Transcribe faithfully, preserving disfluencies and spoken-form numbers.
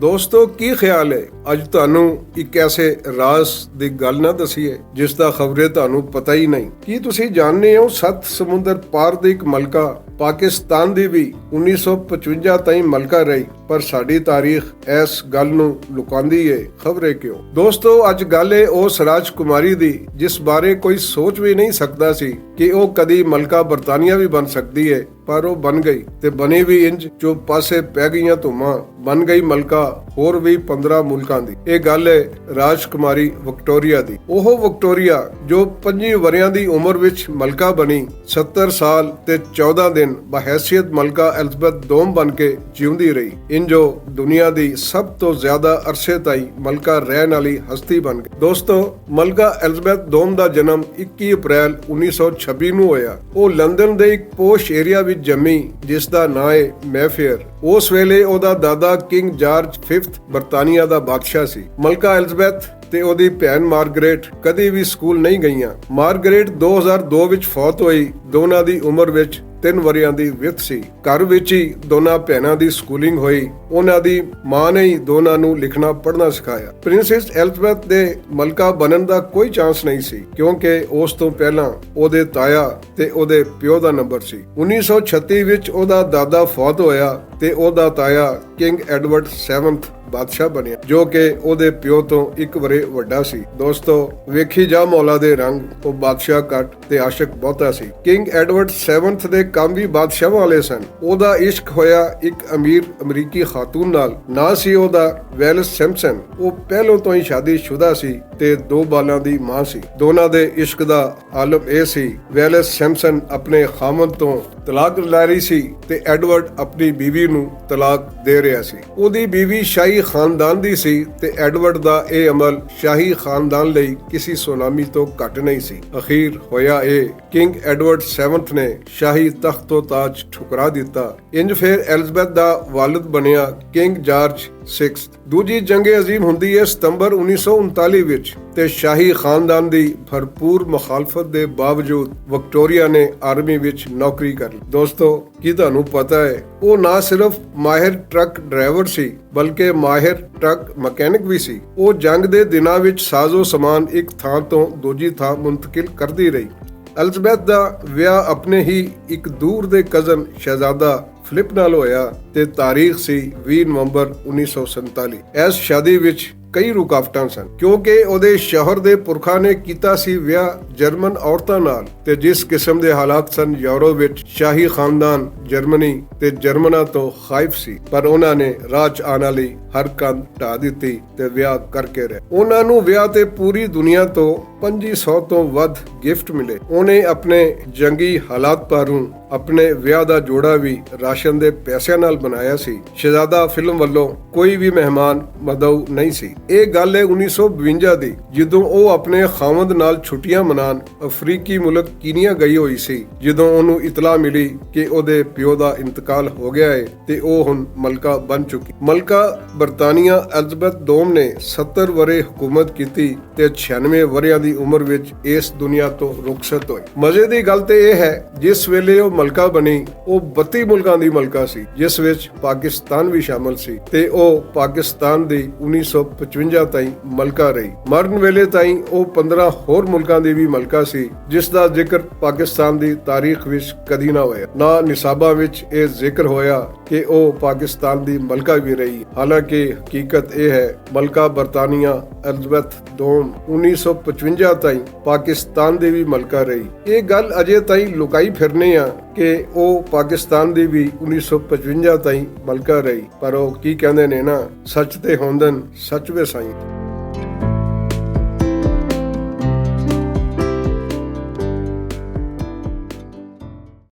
دوستو، کی خیال ہے؟ اج تہانوں ایک ایسے راز دی گل نہ دسیے جس دا خبرے تہانوں پتہ ہی نہیں۔ کی تسی جاننے ہو، ست سمندر پار دی ایک ملکہ پاکستان دی بھی انیس سو پچونجا تائیں ملکہ رہی، پر ساڈی تاریخ ایس گل نوں لکاندی ہے، خبرے کیوں؟ دوستو، اج گل ہے او سراج کماری دی، جس بارے کوئی سوچ بھی نہیں سکدا سی کہ او کدی ملکہ برطانیہ بھی بن سکدی ہے، پر او بن گئی تے بنی بھی انج جو پاسے پے گئیاں دھوماں۔ بن گئی ملکہ ہور بھی پندرہ ملکاں دی۔ اے گل ہے راج کماری وکٹوریا دی۔ اوہ وکٹوریا جو پنجی وریاں دی عمر وچ ملکہ بنی، ستر سال تے چودہ دن بحیثیت ملکہ الزبتھ دوم بن کے جیوندی رہی، انجو دنیا دی سب تو زیادہ عرصے تائیں ملکہ رہن والی ہستی بن گئی۔ دوستو، ملکہ الزبتھ دوم دا جنم اکی اپریل انیس سو چھبی نوں ہویا۔ او لندن دے ایک پوش ایریا وچ جمی، جس دا ناں ہے مے فیئر۔ اس ویلے او دا دادا کنگ جارج ففتھ برطانیہ دا بادشاہ سی۔ ملکہ الزبتھ تے او دی بھین مارگریٹ کدی وی سکول نہیں گئیاں۔ مارگریٹ دو ہزار دو وچ فوت ہوئی۔ دوناں دی عمر وچ تین وریاں دی وتھ سی۔ گھر وچ ہی دوناں بھیناں دی سکولنگ ہوئی۔ انہاں دی ماں نے ہی دوناں نوں لکھنا پڑھنا سکھایا۔ پرنسس الزبتھ دے ملکہ بنن دا کوئی چانس نہیں سی، کیونکہ اس توں پہلاں او دے تایا تے او دے پیو دا نمبر سی۔ انیس سو چھتی وچ او دا دادا فوت ہویا تے او دا تایا کنگ ایڈورڈ سیونتھ بادشاہ بنیا، جو کہ او دے پیو توں ایک ورے وڈا سی۔ دوستو، ویکھی جا مولا دے رنگ، او بادشاہ کٹ تے عاشق بہتا سی۔ کنگ ایڈورڈ سیونتھ دے کم وی بادشاہ والے سن۔ او دا عشق ہویا ایک امیر امریکی خاتون نال، ناں سی او دا ویلس سمپسن۔ او پہلوں توں ہی شادی شدہ سی تے دو بالاں دی ماں سی۔ دوناں دے عشق دا عالم اے سی، ویلس سمپسن اپنے خاوند توں طلاق لے رہی سی تے ایڈورڈ اپنی بیوی نوں طلاق دے رہیا سی۔ اوہدی بیوی شاہی خاندان دی سی تے ایڈورڈ دا اے عمل شاہی خاندان لئی کسی سونامی توں گھٹ نہیں سی۔ اخیر ہویا اے، کنگ ایڈورڈ سیونتھ نے شاہی تخت و تاج ٹھکرا دتا۔ انج فیر ایلزبتھ دا والد بنیا کنگ جارج سکس۔ دوجی جنگ عظیم ہوندی ہے ستمبر انیس سو انتالی وچ، تے شاہی خاندان دی بھرپور مخالفت دے باوجود وکٹوریا نے آرمی وچ نوکری کر لی۔ دوستو، کی تہانوں پتہ ہے، او نہ صرف ماہر ٹرک ڈرائیور سی، بلکہ ماہر ٹرک مکینک وی سی۔ او جنگ دے دناں وچ ساز و سامان ایک تھاں توں دوجی تھاں منتقل کردی رہی۔ الزبتھ دا ویاہ اپنے ہی ایک دور دے کزن شہزادہ فلپ نال ہویا، تے تاریخ سی ویہہ نومبر انیس سو سینتالی۔ ایس شادی وچ کئی رکاوٹاں سن، کیونکہ اودے شوہر دے پرکھاں نے کیتا سی ویاہ جرمن عورتاں نال، تے جس قسم دے حالات سن یورو وچ، شاہی خاندان جرمنی تے جرمناں توں خائف سی، پر انہاں نے راج آن والی ہر کندھ ٹا دتی تے ویاہ کر کے رہے۔ انہاں نوں ویاہ تے پوری دنیا توں پنجی سو توں ودھ گفٹ ملے۔ انہیں اپنے جنگی حالات پاروں اپنے ویاہ دا جوڑا وی راشن دے پیسیاں نال بنایا سی۔ شہزادہ فلم ولوں کوئی وی مہمان مدعو نہیں سی۔ اے گل ہے انیس سو بونجا دی، جدوں او اپنے خاوند نال چھٹیاں منان افریقی ملک کینیا گئی ہوئی سی، جدوں اونوں اطلاع ملی کہ او دے پیو دا انتقال ہو گیا ہے تے او ہن ملکہ بن چکی۔ ملکہ برطانیہ الزبتھ دوم نے ستر ورے حکومت کیتی تے چھیانوے وریاں دی عمر وچ اس دنیا توں رخصت ہوئی۔ مزے دی گل تے اے ہے، جس ویلے او ملکہ بنی، او بتی ملکاں دی ملکہ سی، جس وچ پاکستان وی شامل سی، تے او پاکستان دی انیس سو پچونجا تائیں ملکہ رہی۔ مرن ویلے تائیں او پندرہ ہور ملکاں دی وی ملکہ سی، جس دا ذکر پاکستان دی تاریخ وچ کدی نہ ہویا، نہ نصاباں وچ اے ذکر ہویا کہ او پاکستان دی ملکہ وی رہی۔ حالانکہ حقیقت اے ہے، ملکہ برطانیہ الزبتھ دوم انیس سو پچونجا تائیں پاکستان دی وی ملکہ رہی۔ اے گل اجے تائیں لکائی پھرنے آ کہ او پاکستان دی وی انیس سو پچونجا تائیں ملکہ رہی، پر او کی کہندے نے نا، سچ تے ہوندن سچ وے سائیں۔